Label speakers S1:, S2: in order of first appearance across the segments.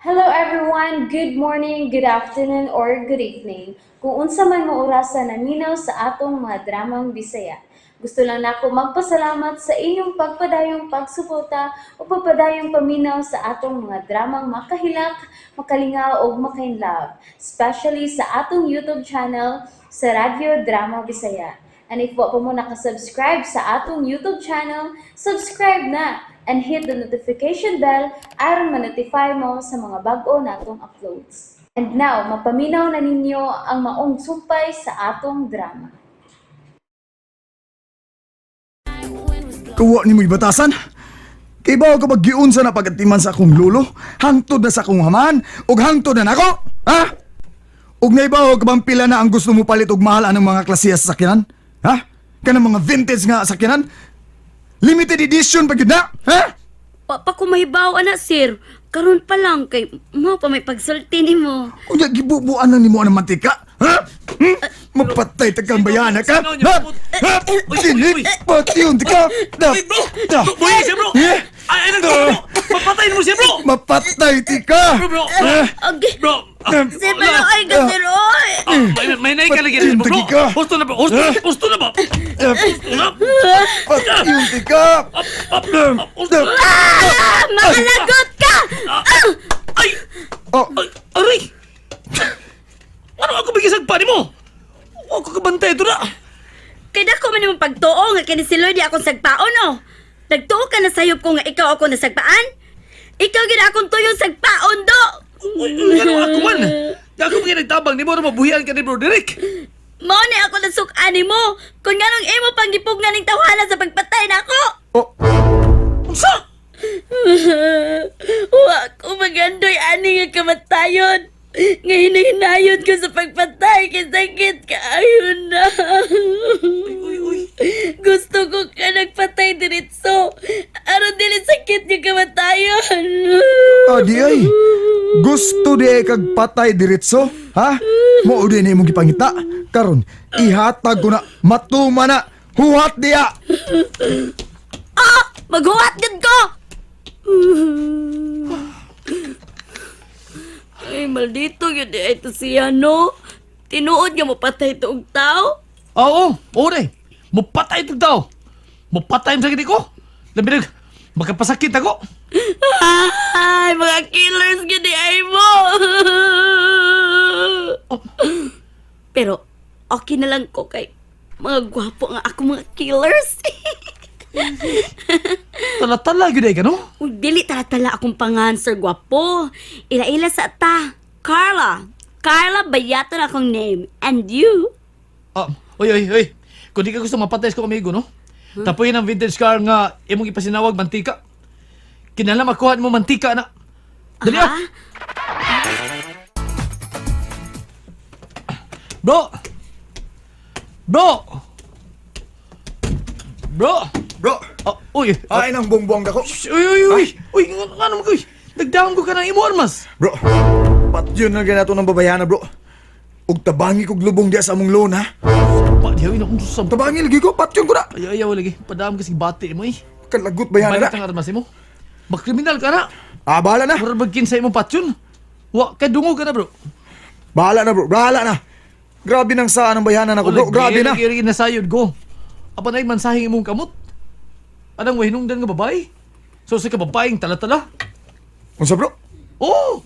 S1: Hello everyone! Good morning, good afternoon, or good evening. Kung unsa man mo orasa naminaw sa atong mga dramang Bisaya. Gusto lang nako magpasalamat sa inyong pagpadayong pagsuporta o pagpadayong paminaw sa atong mga dramang makahilak, makalingaw ug makainlove, especially sa atong YouTube channel sa Radyo Drama Bisaya. And if wa pa mo nakasubscribe sa atong YouTube channel, subscribe na and hit the notification bell aron ma-notify mo sa mga bag-o natong uploads. And now, mapaminaw na ninyo ang maong sumpay sa atong drama.
S2: Kuha ni mo'y batasan. Kay bawo ka pag-giunsa na pagatiman sa akong lolo, hangtod na sa akong haman, ug hangtod na nako. Ha? Ug naibaw ka bang pila na ang gusto mo palit og mahal anong mga klase sa sakyanan? Ha? Kanang mga vintage nga sakyanan? Limited edition pa gyud na? Ha?
S3: Wa pa ko mahibaw ana, sir. Karon pa lang kay mo pa may pagsulti nimo.
S2: Unya gibubuan na nimo ang mantika? Ha? Hmm? Mapatay ta kang bayana ka?
S4: Sino niyo?
S2: Ha?
S4: Uy,
S2: Ha?
S4: uy,
S2: Dili
S4: uy.
S2: patyon ka. Da.
S4: Uy, bro!
S2: Da.
S4: Bro, buhi siya, bro!
S2: Eh?
S4: Ay, ay, nagko, bro! Papatayin mo siya, bro!
S2: Mapatay ti ka.
S4: Bro, bro!
S2: Eh?
S3: Okay.
S4: Bro! Ah,
S3: Sir, pero ay ka, sir, oy.
S4: Ah, may naik ka lagi rin, bro!
S2: Patyon ka.
S4: Husto na ba? Husto, husto na ba?
S2: Eh,
S4: Husto na!
S2: Patyon ti ka.
S4: Husto na!
S3: Ah, makalagot ka!
S4: Ah, ay!
S2: Oh,
S4: Ay, aray! Ano ako bigisag pa nimo? Ako kabantay ito na!
S3: Kay dako man imong pagtuo nga kini si Lord di akong sagpaon no. Nagtuo ka na sayop ko nga ikaw ako nasagpaan? Ikaw gid akong tuyong sagpaon do.
S4: Uy, uy, ano ako man? Ako mga nagtabang nimo na mabuhian ka ni bro Derek!
S3: Mao ni ako nasuk-an nimo. Kung nganong imo panggipugnan ning tawhana sa pagpatay nako.
S2: oh.
S4: Unsa?
S3: Wa ko magandoy ani nga kamatayon. Nga hinahinayon ko sa pagpatay kay sakit kaayo na.
S4: Uy, uy!
S3: Gusto ko ka nagpatay diretso. Aron dili sakit nga kamatayon.
S2: Ah, di ay. Gusto di ay kag patay diretso, ha? Mo di ni imong gipangita. Karon, ihatag ko na matuma na. Huhat diya.
S3: Ah! Maghuwat gud ko! Ay, maldito yun ay ito siya, no? Tinuod nga mapatay to og tao.
S4: Oo, oo na eh. Mupatay ito daw. Mupatay mo sa gini ko. Labi nag, magkapasakit ako.
S3: Ay, mga killers gini ay mo. Pero okay na lang ko kay mga gwapo nga ako mga killers.
S4: Tala-tala yun eh, ka no?
S3: Uy, dili tala-tala akong pangan, Sir Gwapo. Ila-ila sa ta. Carla. Carla Bayaton akong name. And you?
S4: Ah, oy, oy, oy. Kung di ka gusto mapatay sa amigo, no? Tapuyin ang vintage car nga imong ipasinawag mantika. Kinala makuha mo mantika na. Dali ah. Bro! Bro! Bro!
S2: Bro,
S4: Ah, uy.
S2: ay nang buongbuang dako.
S4: Shh, uy, uy, uy! Uy, nga naman ko, uy. Nagdaon ko ka ng imo armas.
S2: Bro, patyon na ganato ng babayana, bro. Ug tabangi kog lubong diya sa among loan, ha?
S4: Pa, dihaw na kung sa...
S2: Tabangi lagi ko, patyon ko na.
S4: Ayaw, ayaw lagi. Padaam kasi bati mo eh.
S2: Kalagot bayana
S4: Balik
S2: na.
S4: ang armas mo. Makriminal ka na.
S2: Ah, bahala na.
S4: Mura bagkin sa imong patyon. Wa, kadungo ka na, bro.
S2: Bahala na, bro. Bahala na. Grabe nang saan ang bayana na ko, bro. Grabe na.
S4: Lagi, lagi nasayod ko. Apan ay mansahing imong kamot. Anang wahinungdan nga babae. So sa kababaeng tala-tala.
S2: Unsa, bro?
S4: Oh!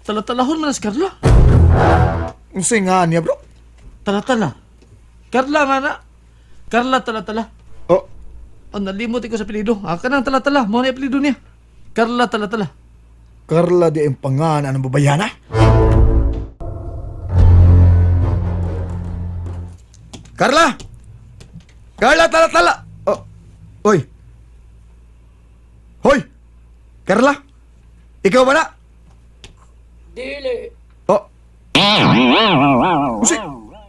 S4: Tala-talahon man na si Carla.
S2: Unsa nga niya, bro?
S4: Tala-tala. Carla nga na. Carla tala-tala.
S2: Oh,
S4: Ang nalimot ko sa apelyido. Ah, kanang tala-tala. Mao na apelyido niya. Carla tala-tala.
S2: Carla di ang pangana ng babayana. Carla! Carla, tala, tala! Oh, oy. Hoy! Carla! Ikaw ba na?
S3: Dili.
S2: Oh. Usi,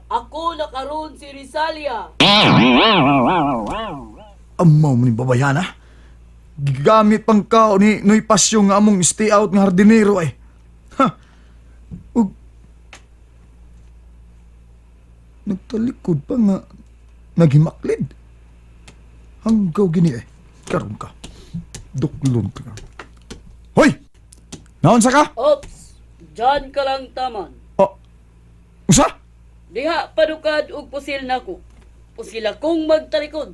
S3: Ako na karon si Rizalia.
S2: amaw mo ni babayana. Gigamit pang kao ni Noy Pasyo nga among stay out nga hardinero ay. Ha! Ug nagtalikod pa nga naghimaklid. Hanggaw gini eh. Karon ka. Duklon ka. Hoy! Naunsa ka?
S5: Ops, dyan ka lang taman.
S2: Oh. Usa?
S5: Diha padukad og pusil nako. Pusil akong magtalikod.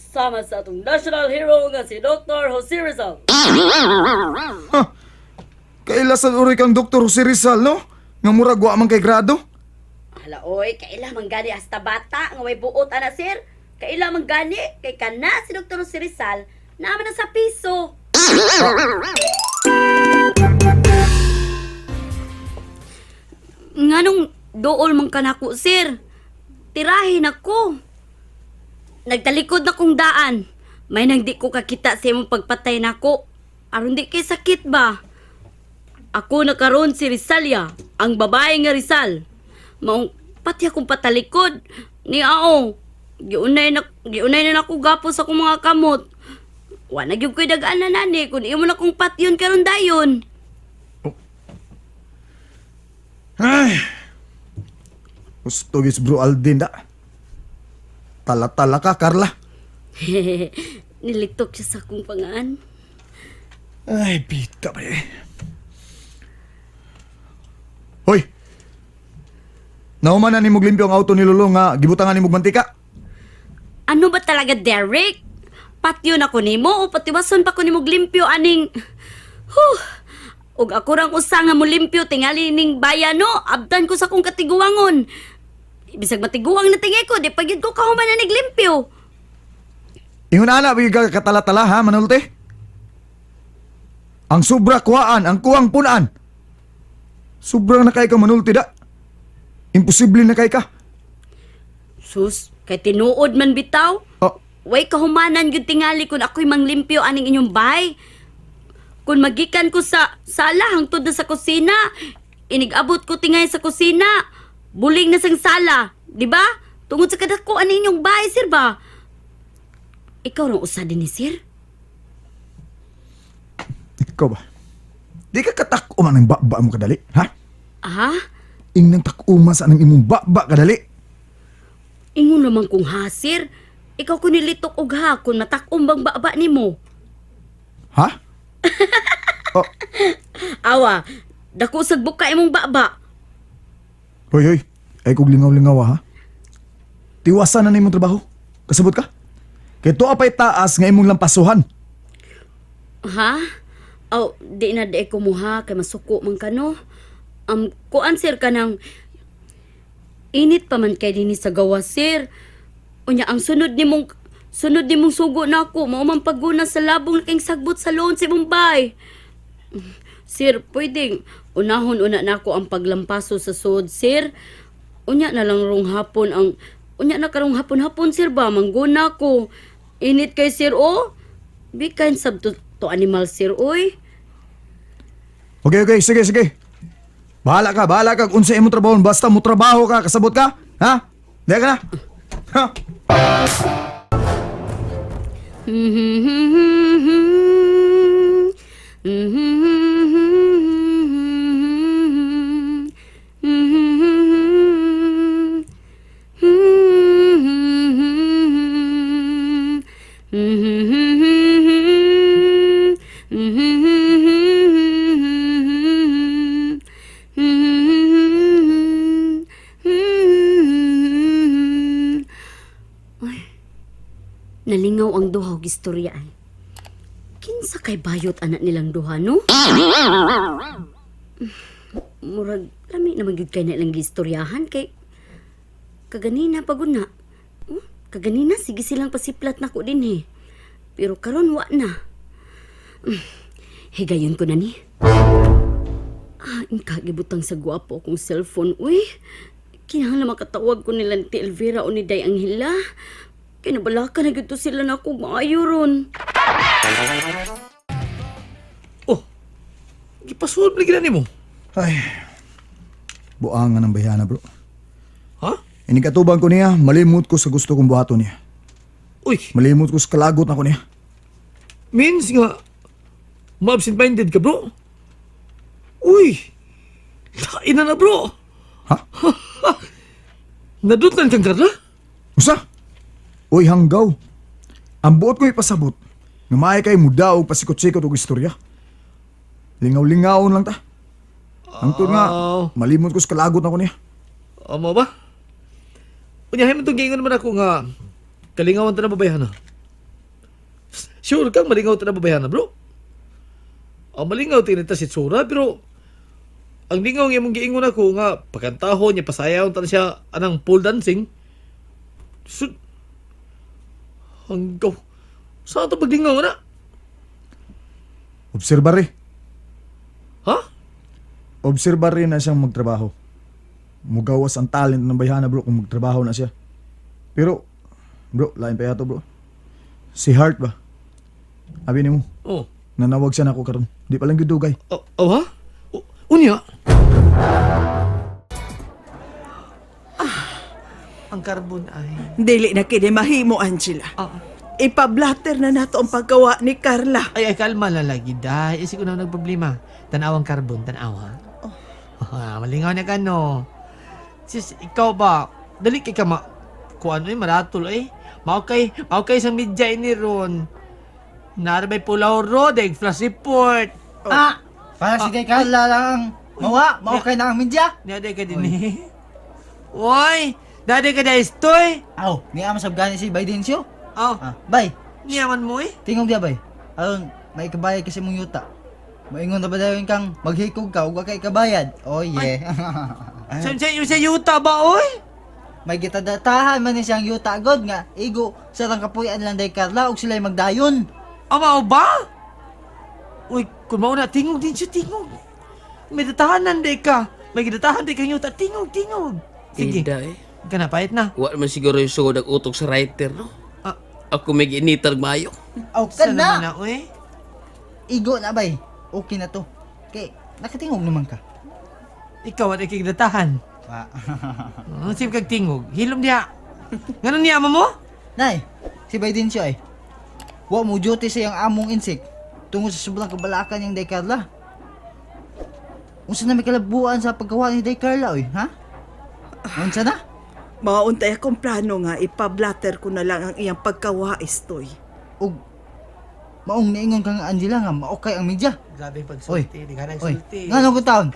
S5: Sama sa atong national hero nga si Dr. Jose Rizal.
S2: Kailasan uri kang Dr. Jose Rizal, no? Nga murag wa man kay grado.
S3: Hala oy, kaila man gani hasta bata nga way buot ana sir. Kaila man gani kay kana si Dr. Jose Rizal naman na sa piso. Nganong dool man kanako sir? Tirahin ako. Nagtalikod na kong daan. May nang di ko kakita sa imong pagpatay nako. Aron di kay sakit ba? Ako na karon si Rizalia, ang babae nga Rizal. Maong pati akong patalikod. Ni ao, giunay na nako gapos sa akong mga kamot. Wa na gyud ko'y dagaan na nani kun imo na kong patyon karon dayon.
S2: Ay. Gusto gis bro Aldin da. Tala-tala ka, Carla.
S3: Nilitok siya sa akong pangaan.
S2: Ay, pita pa eh. Hoy! Nauman na ni limpyo ang auto ni Lolo nga gibutangan ni mantika.
S3: Ano ba talaga, Derek? Patyon ako nimo o patiwason pa ko nimo limpyo aning. Huh! Ug ako rang usa nga molimpyo tingali ning bayan no, abdan ko sa akong katiguangon. Bisag matiguang na tingi ko, di pa gyud ko kahuman na niglimpyo.
S2: Ingon ana bigi ka katala-tala ha, manulte. Ang sobra kuhaan, ang kuwang punaan. Sobrang na kay ka manulti da. Imposible na kay ka.
S3: Sus, kay tinuod man bitaw.
S2: Oh,
S3: Way kahumanan gyud tingali kun ako'y manglimpyo aning inyong bahay. Kun magikan ko sa sala hangtod na sa kusina, inigabot ko tingay sa kusina. Buling na sang sala, di ba? Tungod sa kadako ani inyong bahay, sir ba? Ikaw rang usa din ni sir.
S2: Ikaw ba? Di ka katak-uma ng baba mo kadali, ha?
S3: Ah,
S2: Ingnang tak-uma sa anang imong baba kadali.
S3: ingon naman kong ha, sir. Ikaw ko nilitok og ha kun matakom bang baba nimo.
S2: Ha? Oh,
S3: Awa, dako sa buka imong baba.
S2: Hoy, hoy. Ay kog lingaw-lingaw ha. Tiwasan na nimong trabaho. Kasabot ka? Kay tuwa pa'y taas nga imong lampasuhan.
S3: Ha? Aw, di na di ko muha kay masuko man kano. Kuan sir ka ng init pa man kay dinhi sa gawa sir. Unya ang sunod nimong sugo na ako mao man pagguna sa labong laking sagbot sa loon sa Bombay. Sir, pwedeng unahon una nako ang paglampaso sa sud, sir. Unya na lang rong hapon ang unya na karong hapon-hapon sir ba mangguna ko. Init kay sir oh. Be kind sab to animal sir oy.
S2: Okay, okay. Sige, sige. Bahala ka, bahala ka kung unsa imong trabaho. Basta mo trabaho ka, kasabot ka. Ha? Diya ka na. Ha?
S3: Nalingaw ang duha og istorya ay. Kinsa kay bayot anak nilang duha no? Murag lami naman gyud kay na ilang giistoryahan kay kaganina pagod na. Kaganina sige silang pasiplat nako dinhi. Pero karon wa na. Higayon ko na ni. Ah, kagibutang sa gwapo akong cellphone, uy. Kinahanglan makatawag ko nila ni Tia Elvira o ni Day Angela. Kinabalaka na gito sila na ako maayo ron.
S4: Oh, gipasulod lagi na nimo.
S2: Ay. Buangan ang bayana, bro.
S4: Ha?
S2: Inikatubang ko niya, malimot ko sa gusto kong buhaton niya.
S4: Uy,
S2: Malimot ko sa kalagot na ko niya.
S4: means nga ma-absent-minded ka, bro. Uy, ina na, bro.
S2: Ha?
S4: Nadutlan kang Carla?
S2: Usa? Uy, hanggaw. Ang buot ko ipasabot, nga maay kay muda og pasikot-sikot og istorya. Lingaw-lingaon lang ta. Hangtod nga,
S4: Aw.
S2: malimot ko sa kalagot na ko niya.
S4: Amo ba? Unya, hay mo itong giingon naman ako nga kalingawan ta na babayhana. Sure kang malingaw ta na babayhana, bro. Ang malingaw tinita si Tsura, pero ang lingaw nga imong giingon ako nga pagkantahon niya pasayaw ta na siya anang pole dancing. Sud Hanggaw. Saan ito paglingaw na?
S2: Obserbare.
S4: Ha?
S2: Obserbare na siyang magtrabaho. Mugawas ang talent ng bayhana bro kung magtrabaho na siya. Pero, bro, lain pa yato bro. Si Hart ba? Abi nimo,
S4: Oh.
S2: nanawag siya nako karon. Di pa lang gyud dugay.
S4: Oh, oh ha? Unya? Ang carbon ay...
S6: Dili na kini mahimo, Angela.
S4: Ah.
S6: Ipablatter na nato ang paggawa ni Carla.
S4: Ay, ay, kalma lang lagi, day. Isip ko na nagproblema. Tanaw ang carbon, tanaw, ha? Oh. Ah, malingaw na ka, no? Sis, ikaw ba? Dali kay ka ma... Kung ano eh, maratol eh. Mao kay sa media ini ron. Narabay pulaw ro, deg flash report.
S7: Ah! Para si kay Carla lang. Mawa, mao kay na ang media.
S4: Dade ka din eh. Uy! Dade ka na istoy!
S7: Aw, niya man sab gani si Biden siyo.
S4: Oh,
S7: Ah, bay.
S4: niyaman mo eh.
S7: Tingog diya bay. Aron may kabayad kasi mong yuta. Maingon na ba dayon kang maghikog ka ug wa kay kabayad? Oh yeah.
S4: Sa yuta ba, oy?
S7: May gitadatahan man ni siyang yuta god nga igo sa rang kapuy-an lang day Carla ug sila'y magdayon.
S4: Ama ba? Uy, kung mauna, tingog din siya, tingog. May datahanan di ka. May gidatahan di kang yuta. Tingog, tingog. Sige.
S8: Ida eh.
S4: Ka na, pahit na.
S8: Wa man siguro yung sugod ang utok sa writer, no?
S4: Ah.
S8: Ako may ginitar maayo.
S7: Aw
S4: Sa naman
S7: kana.
S4: na, uy.
S7: Igo na bay. Okay na to. Kay nakatingog naman ka.
S4: Ikaw at ikigdatahan.
S7: Wa.
S4: Oh, sim kag tingog. Hilom diha. Ganun niya, ama mo?
S7: Nay, si Biden siya eh. Wa mo duty sa iyang among insik tungod sa sobrang kabalakan niyang Day Carla. Unsa na may kalabuan sa paggawa ni Day Carla oy, ha? Unsa na?
S6: Mauntay akong plano nga ipablatter ko na lang ang iyang pagkawa, Istoy.
S7: Ug maong niingon kang Angela nga maokay ang media.
S4: Grabe yung
S7: Oy.
S4: pagsulti. Di ka
S7: Oy,
S4: nagsulti.
S7: ngano ko taon?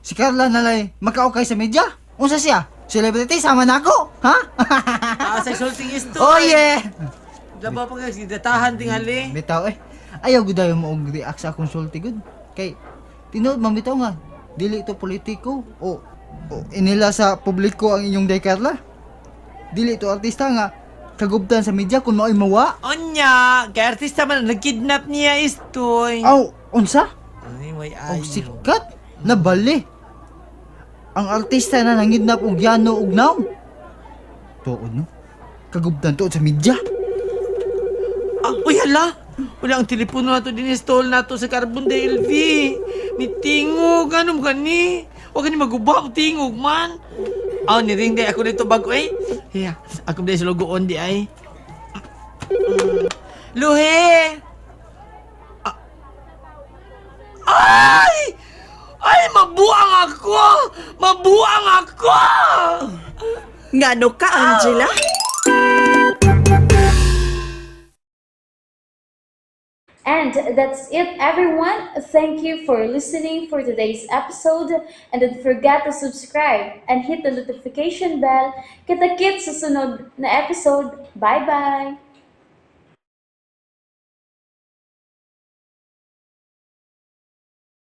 S7: Si Carla nalay makaokay sa media. Unsa siya? Celebrity sama na ako, ha?
S4: Ah, sa sulting isto.
S7: Oh yeah.
S4: Labaw pa guys, gidatahan tingali.
S7: Bitaw eh. Ayaw gud dayon mo og react sa akong sulti gud. Kay tinuod man bitaw nga dili ito politiko o inila sa publiko ang inyong Day Carla. Dili ito artista nga kagubtan sa media kung mao'y mawa.
S4: Onya, kay artista man nagkidnap niya istoy.
S7: Aw, unsa?
S4: Ay, may
S7: Aw
S4: ayo.
S7: sikat nabali. Ang artista na nangidnap og yano og naw. Tuod no. Kagubtan tuod sa media.
S4: Ah, uy, hala! Wala ang telepono nato dinistol nato sa Carbon DLV. Ni tingog, ano mo gani? Huwag gani maguba, tingog man. Aw, ni ring di ako dito bago eh. Hiya, ako di sa logoon di ay. Luhe! Ah. Ay! Ay, mabuang ako! Mabuang ako!
S6: Ngano ka, Angela?
S1: And that's it, everyone. Thank you for listening for today's episode. And don't forget to subscribe and hit the notification bell. Kita-kits sa sunod na episode. Bye-bye!